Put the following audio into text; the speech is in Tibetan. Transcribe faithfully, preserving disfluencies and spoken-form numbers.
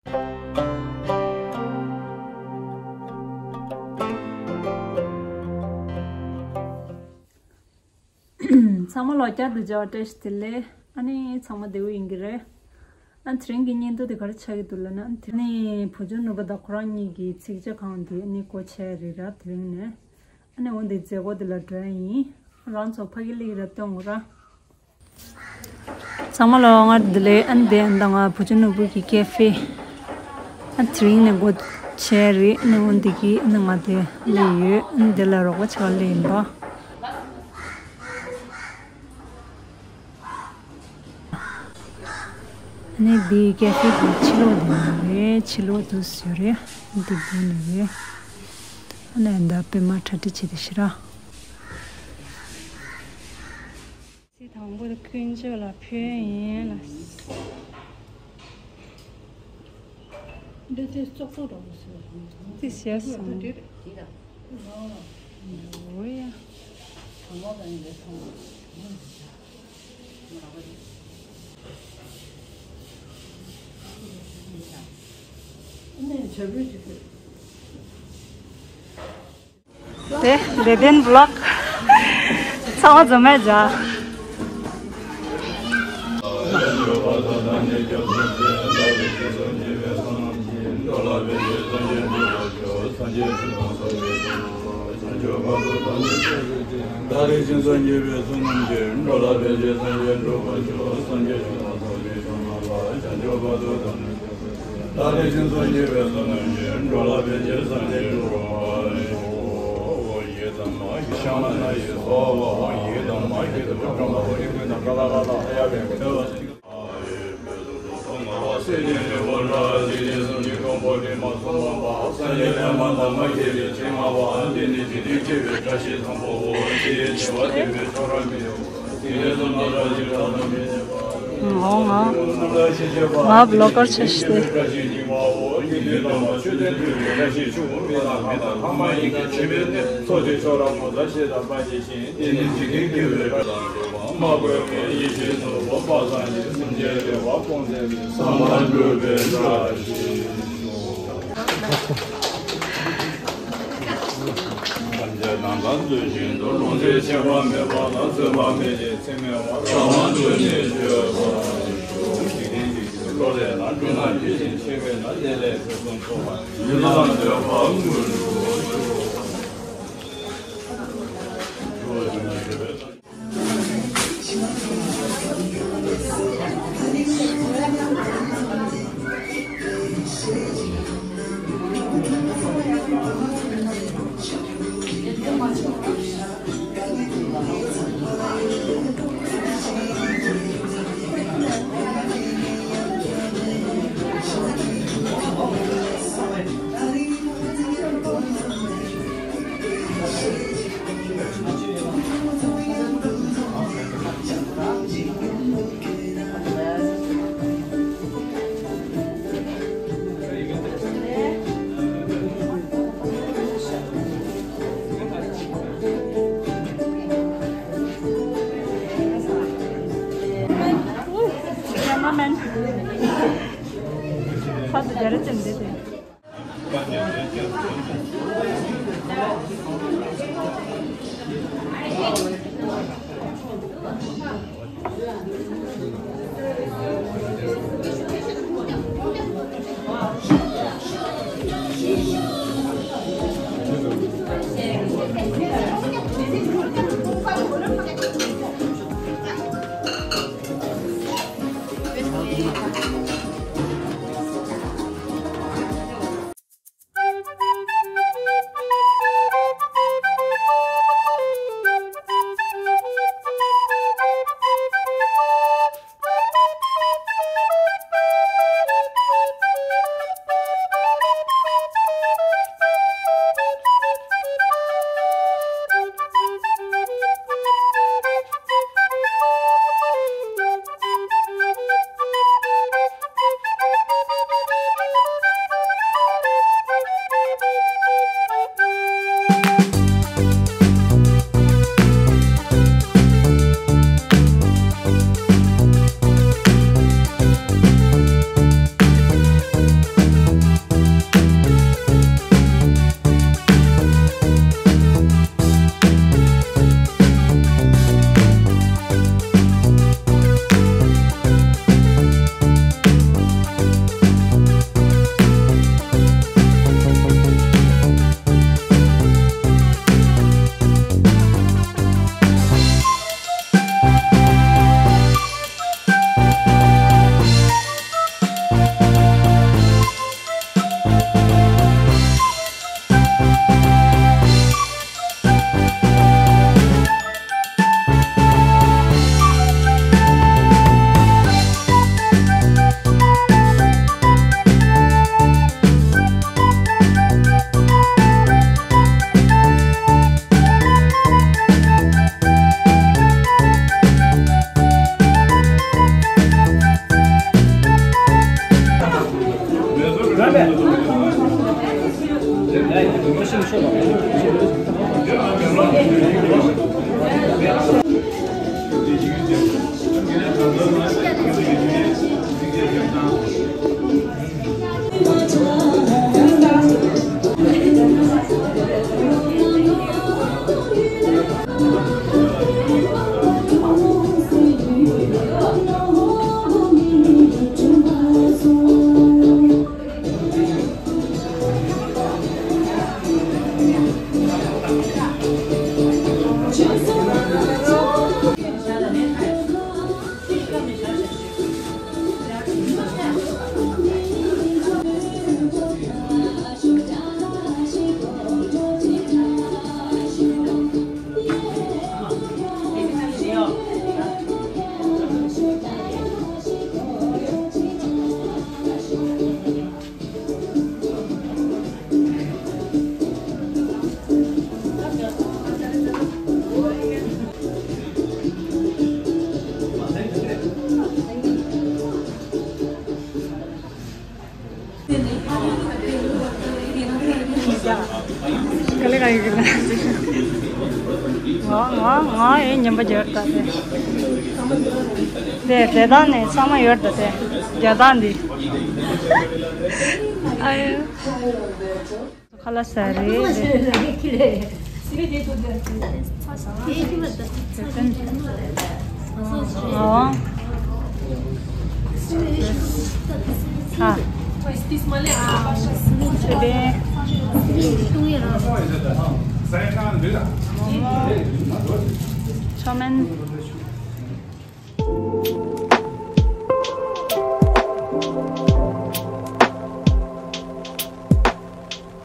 ཚང་མ་ལ་བསྐྱར་དུ་མཇལ་བ་བཀྲ་ཤིས་བདེ་ལེགས། ཨ་ནི་ཚང་མ་བདེ་པོ་ཡིན་གྱི་རེད། ཨ་དེ་རིང་གི་བརྙན་ཐུང་དེ་ག་རེ་ཆགས་ཀྱི་འདུག་ལབ་ན། ཨ་ནི་བུ་ཆུང་ནོར་བུ་དང་ཁོ་རང་གཉིས་ཀྱི་ཚིག་ཇ་ཁང་དེ་ཨ་ནི་སྒོ་ཕྱེ་རེད་ར། དེ་རིང་ནས་ཨ་ནི་འོ་འདི་མཛད་སྒོ་དེ་ལ་འགྲོ་ཡ་ཡིན། རང་ཚོ་ཕ་གི་ལི་ར་སྟོན་དགོས་ར། ཚང་མ་ལ་སྔར་བདེ་ལེགས། ཨ་ནི་དེ་ཨ་ནི་ད་ང་བུ་ཆུང་ནོར་བུ་གི་ཀེ་ཧྥེ། ཨ་དེ་རིང་ནས་སྒོ་ཕྱེ་རེད། ཨ་ནི་འོ་འདི་གི་ཨ་ནི་ང་དེ་སླེབས་ཡོད། ཨ་ནི་དེ་ལ་རོགས་པ་བྱེད་པར་སླེབས་ཡིན་པ། ཨ་ནི་འདི་ཀེ་ཧྥེ་གི་ཕྱི་ལོགས་དེ་ནས་རེད། ཕྱི་ལོགས་དུ་བཟོས་རེད། འདི་འདི་ནས་རེད། ཨ་ནི་ད་པད་མ་གྲ་སྒྲིག་བྱེད་དེ་ཤི་ར། ཚིག་དང་པོ་དེ་ཀུན་སྤྱོད་ལ་ཕན་ཡོན་ལ། འདི་དེ་ཙོག་ཙོག་འདྲ་པོ་ཟེར་བ་དེ་ཞེས་སོང་། འདི་རེད། འོ་ཡ། དེ་ལེ་བན་བི་ལོག་ཚང་མ་འཛོམས་མེད་ཇ། ང་ང་བི་ལོག་གར་ཆེ་ཤི་སྟེ། ག་ལེ་ག་ཡོད་ཀྱི་ན། ང་ང་ང་ཨེ་ཉན་པ་རྒྱལ་ད་དེ། དེ་དེ་དག་ནས་ཚང་མ་ཡོད་ད་དེ། རྒྱ་དག་འདི། ཨ་ཡོ། ཁ་ལག་ཟ་རེད། ཨོ། ཨ། ཆོས་ལྡན། མཆོག་དམན།